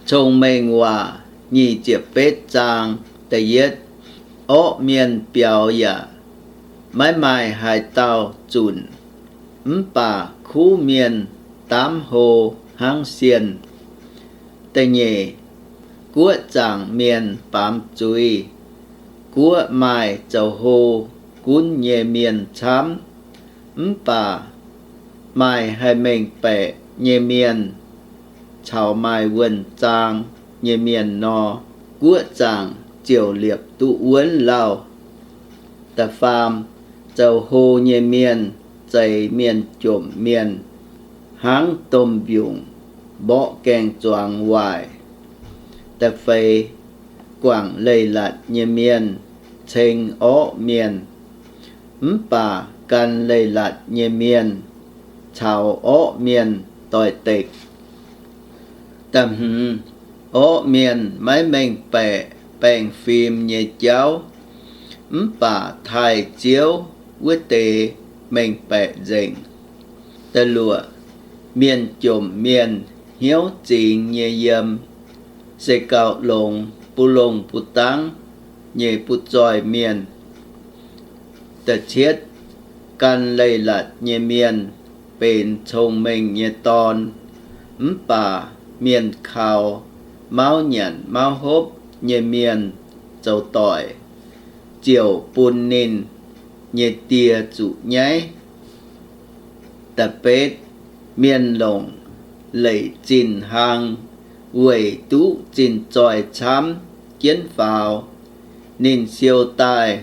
Cong-Mengh Waac nyic ziepc betv zaang da'yietv. Orqv mienh biaux yaac maiv maaih haaix dauh zunc, mv baac kuv mienh daamv hlo hnangv sienh. Da'nyeic, guoqv zaangc mienh baamz zuiz. Guoqv maaih zoux hlo gunv nyei mienh camv, mv baac maaih haih mengh baeqc nyei mienh caux maaih wuonh zaang nyei mienh nor, guoqv zaangc ziouc liepc duqv wuonv lauh. Da'faam, zoux hlo nyei mienh zeix mienh jomc mienh hnangv domh mbiungc mborqv gaeng-zuangx waaic. Da'feix, guangc leiz-latc nyei mienh ceng orqv mienh, mv baac gan leiz-latc nyei mienh caux orqv mienh doix-dekc. Da'hmz, orqv mienh maiv mengh baeqc baengh fim nyei jauv, mv baac taaih Ziouv wuov deix mengh baeqc nzengc. Da'luoqc, mienh jomc mienh hnyouv zingx nyei yiem, se gauh longx bun longh bun dangv nyei butv zoih mienh. Da'cietv, gan leiz-latc nyei mienh benx cong-mengh nyei dorn, mv baac mienh kaux mauv nyanc mauv hopv nyei mienh zoux doic, ziouc bun ninh nyei die zuqc nyaiv. Da'betv, mienh longc leic zinh hlang weic duqv zinh zoih camv jienv faaux. Ninh siou daaih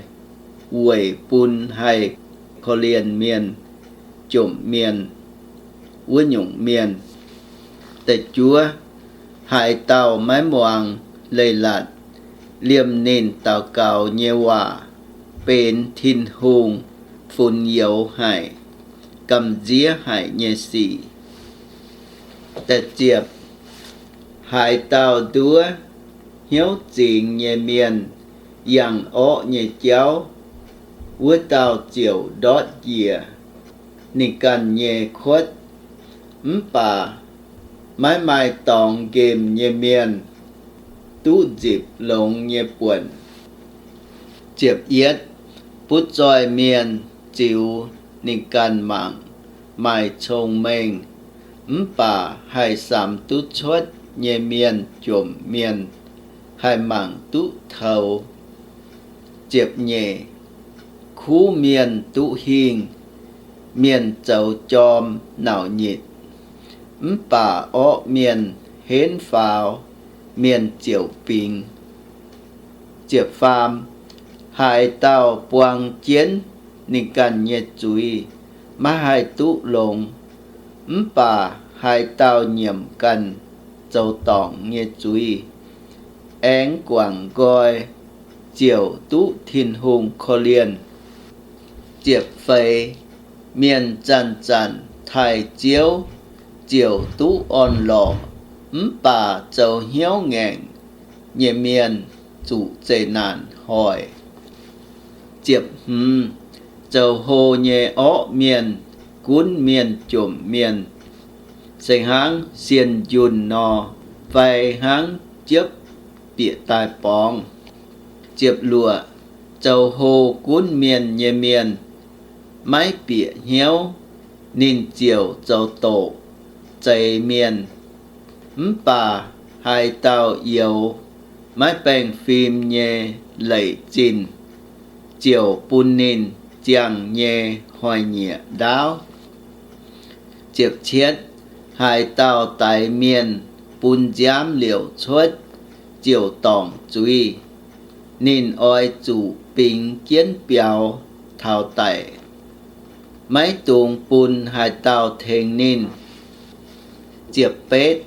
weic bun haih korv-lienh mienh, jomc mienh, wuov nyungc mienh. Da'juov, haaix dauh maiv muangx leiz-latc, liemh ninh daux gaux nyei waac benx Tin-Hungh funx youz haic, gamh nziev haic nyei sic. Da'ziepc, haaix dauh nduov hnyouv zingx nyei mienh yangh orqv nyei jauv, wuov dauh ziouc ndortv njiec ninh ganh nyei kuotv. Mv baac maiv maaih dorngx nqemh nyei mienh duqv nzipc longx nyei buonc. Ziepc yietv, butv zoih mienh ziux ninh ganh mangc maaih cong-mengh, mv baac haih samx duqv cuotv nyei mienh jomc mienh haih mangc duqv toux. Ziepc nyeic, kuv mienh duqv hingh, mienh zoux jorm nauc nyitc, mv baac orqv mienh henv faaux, mienh ziouc bingx. Ziepc faam, haaix dauh buang jienv ninh ganh nyei zuiz maiv haih duqv longx, mv baac haaix dauh nyiemc ganh zoux dorngc nyei zuiz, aengx guangc nqoi, ziouc duqv Tin-Hungh korv-lienh. Ziepc feix, mienh zanc-zanc taaih Ziouv ziouc duqv orn-lorqc, mv baac zoux hnyouv ngaengc nyei mienh zuqc zeqc naanc hoic. Ziepc hmz, zoux hlo nyei orqv mienh gunv mienh jomc mienh, se hnangv sienh njunh nor, fai hnangv jiepv bieqc daaih borngz. Ziepc luoqc, zoux hlo gunv mienh nyei mienh maiv bieqc hnyouv, ninh ziouc zoux doqc zeix mienh. Mv baac haaix dauh youx maiv baengh fim nyei leic zinh, ziouc bun ninh ziangh nyei hnoi-nyieqc ndaauv. Ziepc cietv, haaix dauh daix mienh bun nziaamv liouc cuotv ziouc dorngc zuiz, ninh oix zuqc bingx jienv biaux taux daic, maiv dungx bun haaix dauh tengx ninh. Ziepc betv,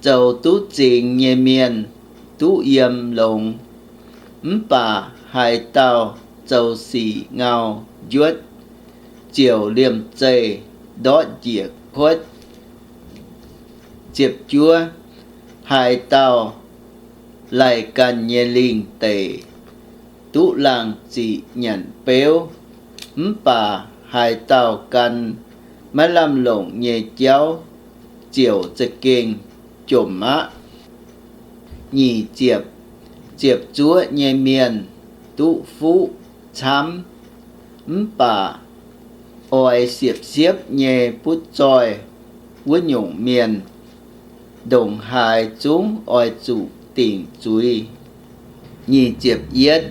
zoux duqv zingx nyei mienh duqv yiem longx, mv baac haaix dauh zoux sic ngau njuotv, ziouc liemh zeih ndortv njiec kuotv. Ziepc juov, haaix dauh laih ganh nyei lingh deic duqv laangh ziqc nyanc beuv, mv baac haaix dauh gan maiv lamh longc nyei jauv ziouc za'gengh jomc aqv. Nyic ziepc, ziepc zuoqv nyei mienh duqv fuqv camv, mv baac oix siepv-siepv nyei butv zoih wuov nyungc mienh, ndongc haaix zungv oix zuqc dingc zuiz. Nyic ziepc yietv,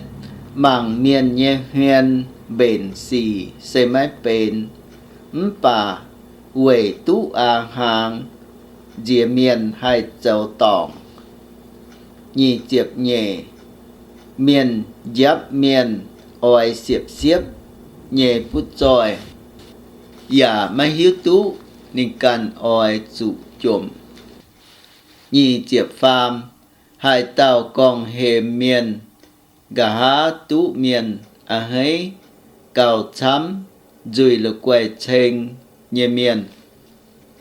mangc mienh nyei hmien mbenc sic se maiv benx, mv baac weic duqv aa hnaangx nziex mienh haih zoux dorngc. Nyic ziepc nyeic, mienh njapv mienh oix siepv-siepv nyei butv zoih, yaac maiv hiuv duqv ninh ganh oix zuqc jomc. Nyic ziepc faam, haaix dauh gorngv-hemx mienh, nqa'haav duqv mienh a'hneiv gauh camv nzuih la'guaih ceng nyei mienh.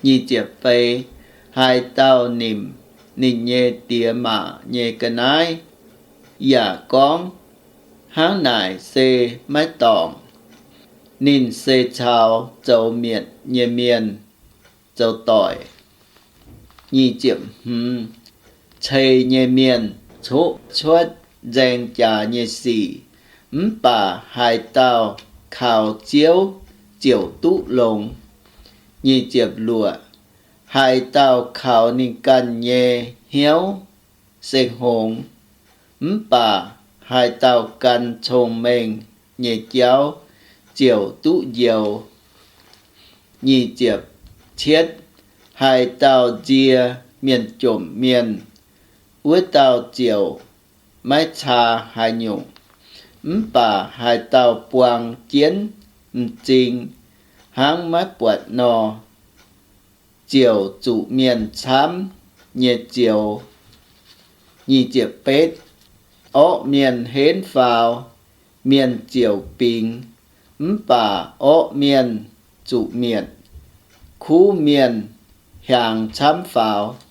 Nyic ziepc feix, haaix dauh nimc ninh nyei diex maac nyei ga'naaiv yaac gorngv, hnangv naaic se maiv dorngc, ninh se caux zoux mietc nyei mienh zoux doic. Nyic ziepc hmz, cei nyei mienh coqv cuotv nzaeng jaax nyei sic, mv baac haaix dauh kaux Ziouv ziouc duqv longx. Nyic ziepc luoqc, haaix dauh kaux ninh ganh nyei hnyouv se hngongx, mv baac haaix dauh gan cong-mengh nyei jauv ziouc duqv njoux. Nyic ziepc cietv, haaix dauh nzie mienh jomc mienh, wuov dauh ziouc maiv caa haaix nyungc, mv baac haaix dauh buang jienv m'zing hnangv maiv buatc nor, ziouc zuqc mienh camv nyei zioux. Nyic ziepc betv, orqv mienh henv faaux, mienh ziouc bingx, mv baac orqv mienh zuqc mietc. Kuv mienh hiaangx camv faaux,